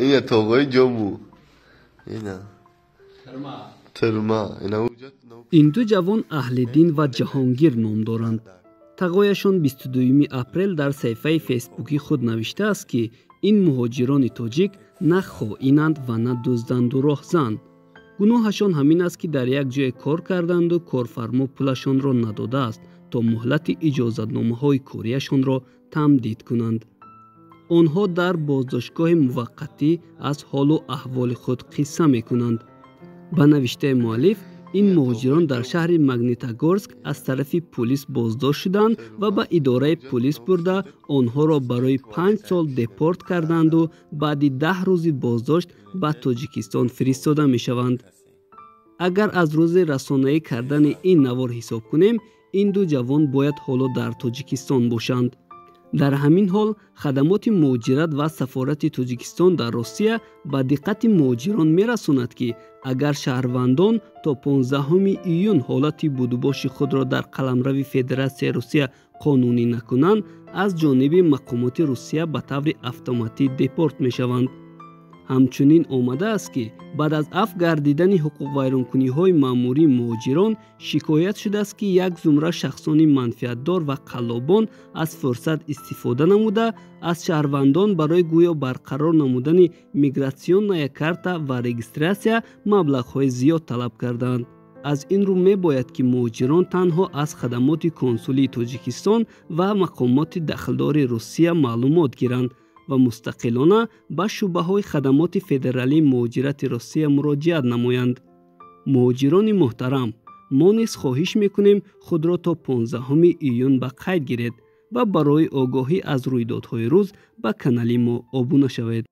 Ина тоғои ҷому. Ина. Тирма. Ина. Ин ду ҷавон Аҳлиддин ва Ҷаҳонгир ном доранд. Тағояшон 22 апрел дар саҳифаи фейсбуки худ навиштааст, ки ин муҳоҷирони тоҷик на хоинанд ва на дузданду роҳзан. Гуноҳашон ҳамин аст, ки дар як ҷое кор карданду корфармо пулашонро надодааст, то муҳлати иҷозатномаҳои кориашонро тамдид кунанд. Онҳо дар боздоштгоҳи муваққатӣ аз ҳолу аҳволи худ қисса мекунанд. Ба навиштаи муаллиф, ин муҳоҷирон дар шаҳри Магнитогорск аз тарафи пулис боздошт шуданд ва ба идораи пулис бурда, онҳоро барои 5 сол депорт карданду баъди 10 рӯзи боздошт ба Тоҷикистон фиристода мешаванд. Агар аз рӯзи расонаӣ кардани ин навор ҳисоб кунем, ин ду ҷавон бояд ҳоло дар Тоҷикистон бошанд. Дар ҳамин ҳол, хадамоти муҳоҷират ва сафорати Тоҷикистон дар Русия ба диққати муҳоҷирон мерасонад, ки агар шаҳрвандон то 15 июн ҳолати будубоши худро дар қаламрави Федератсияи Русия қонунӣ накунанд, аз ҷониби мақомоти Русия ба таври автоматӣ депорт мешаванд. Ҳамчунин омадааст, ки баъд аз афв гардидани ҳуқуқвайронкуниҳои маъмурии муҳоҷирон, шикоят шудааст, ки як зумра шахсони манфиатдор ва қаллобон аз фурсат истифода намуда, аз шаҳрвандон барои гӯё барқарор намудани миграционная карта ва регистрация маблағҳои зиёд талаб карданд. Аз ин рӯ, мебояд, ки муҳоҷирон танҳо аз хадамоти консулии Тоҷикистон ва мақомоти дахлдори Русия маълумот гиранд ва мустақилона ба шӯъбаҳои хадамоти федералии муҳоҷирати Русия муроҷиат намоянд. Муҳоҷирони муҳтарам, мо низ хоҳиш мекунем, худро то 15 июн ба қайд гиред ва барои огоҳӣ аз рӯйдодҳои рӯз ба канали мо обуна шавед.